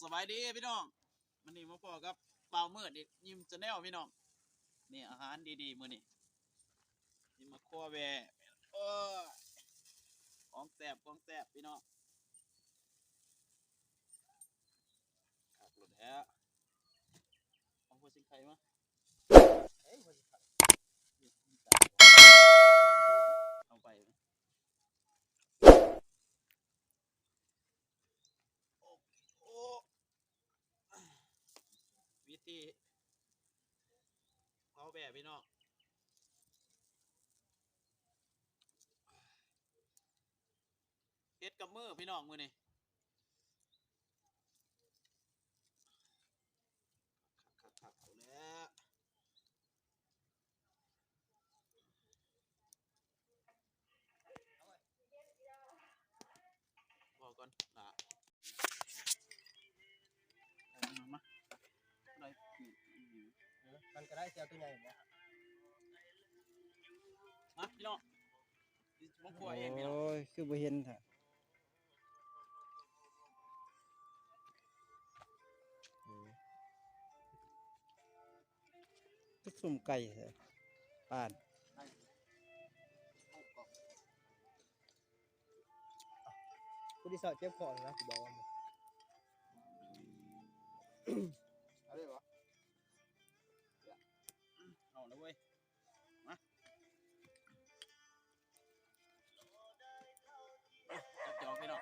ສະບາຍດີພີ່ນ້ອງ ມື້ນີ້ມາພໍ້ກັບບ່າວມືດອີກ ຍິ້ມ Channel ພີ່ນ້ອງ. ນີ້ອາຫານດີໆມື້ນີ້ ຊິມາຄົວແວ່ ໂອ້ຍ ຂອງແຊບ ຂອງແຊບພີ່ນ້ອງ ຄັກໂລດແຫຼະ. ເອົາຫົວຊິງໄຄມາ ເອີຍ ຫົວຊິງໄຄ ເອົາໄປ ໂອ້ ໂອ້ ວິທີເຜົາແບ້ພີ່ນ້ອງ ເຮັດກັບມືພີ່ນ້ອງມື້ນີ້ ຄັກໆໆ ເອົາແຫຼະ. ພໍກ່ອນລະ ເອົາມາ ໄດ້ ເອີ ມັນກໍໄດ້ ຊິເອົາຕົວໃຫຍ່ບໍ່ ມາພີ່ນ້ອງ ມາຄົວເອງພີ່ນ້ອງ ໂອ້ຍ ຄືບໍ່ເຫັນແທ້ ເອີ. ຄືສົ້ມໄກ່ແທ້ ປານ ຜູ້ທີ່ເຊົາເຈັບຄໍນະ ຊິບອກວ່າ ເອົາເລີຍບໍ່ ເອົາລະເວີຍ ມາ ຈັບຈອງພີ່ນ້ອງ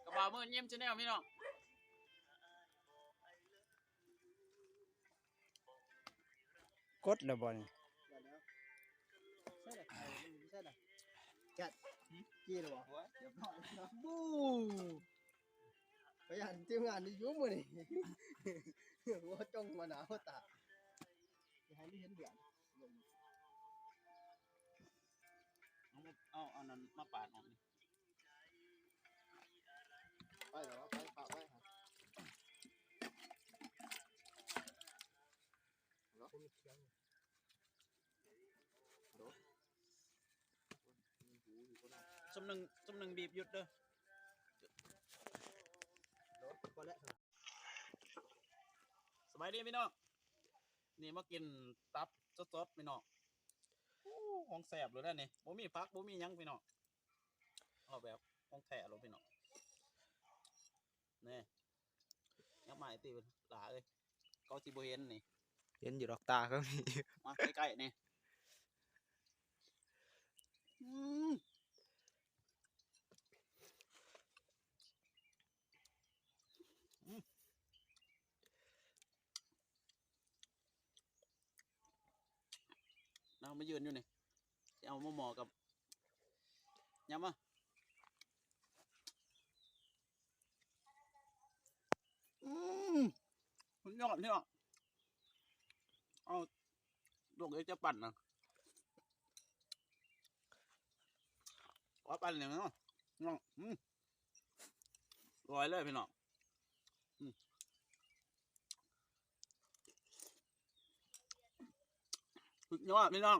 ກະບ່າວມືດຍິ້ມ Channel ພີ່ນ້ອງ. ກົດແລ້ວບໍ່ນີ້ ໃສ່ລະ ໃສ່ລະ ຈັດ ຈີ້ລະບໍ່ ໂອ້ຍ ຮຽບຮ້ອຍ ບູ ໄປຢ້ານທີມງານນີ້ຢູ່ມື້ນີ້ ຫົວຈົ່ງຫົວໜ້າຫົວຕາ ຊິໃຫ້ເຫັນເດືອນ ເອົາ ເອົາອັນນັ້ນມາປາດອອກນີ້ ໄປແລ້ວ ໄປ ປາດໄປ ຊຸມໜຶ່ງ ຊຸມໜຶ່ງບີບຢຸດເດີ ພໍແລ້ວ ສະບາຍດີພີ່ນ້ອງ ນີ້ມາກິນຕັບສົດໆພີ່ນ້ອງ ໂອ້ ຂອງແຊບເລີຍນະນີ້ ບໍ່ມີຜັກ ບໍ່ມີຫຍັງພີ່ນ້ອງ ເອົາແບບຂອງແທ້ໂລດພີ່ນ້ອງ ນີ້ ຍັບມາອີກຕິຫຼ້າເອີຍ ເຂົາຊິບໍ່ເຫັນນີ້ ເຫັນຢູ່ດອກ ຕາເຂົາມີ ມາໃກ້ໆນີ້ ອືມ ອືມ ເອົາມາຢືນຢູ່ນີ້ ຊິເອົາມາໝໍ້ກັບ ຍຳມາ ອືມ ສຸດຍອດເນາະ ເອົາ ລູກເອີຍ ຈະປັ່ນນະ ຂໍປັ່ນໜຶ່ງເນາະ ເນາະ ອືມ ລອຍເລີຍພີ່ນ້ອງ ອືມ ສຸດຍອດພີ່ນ້ອງ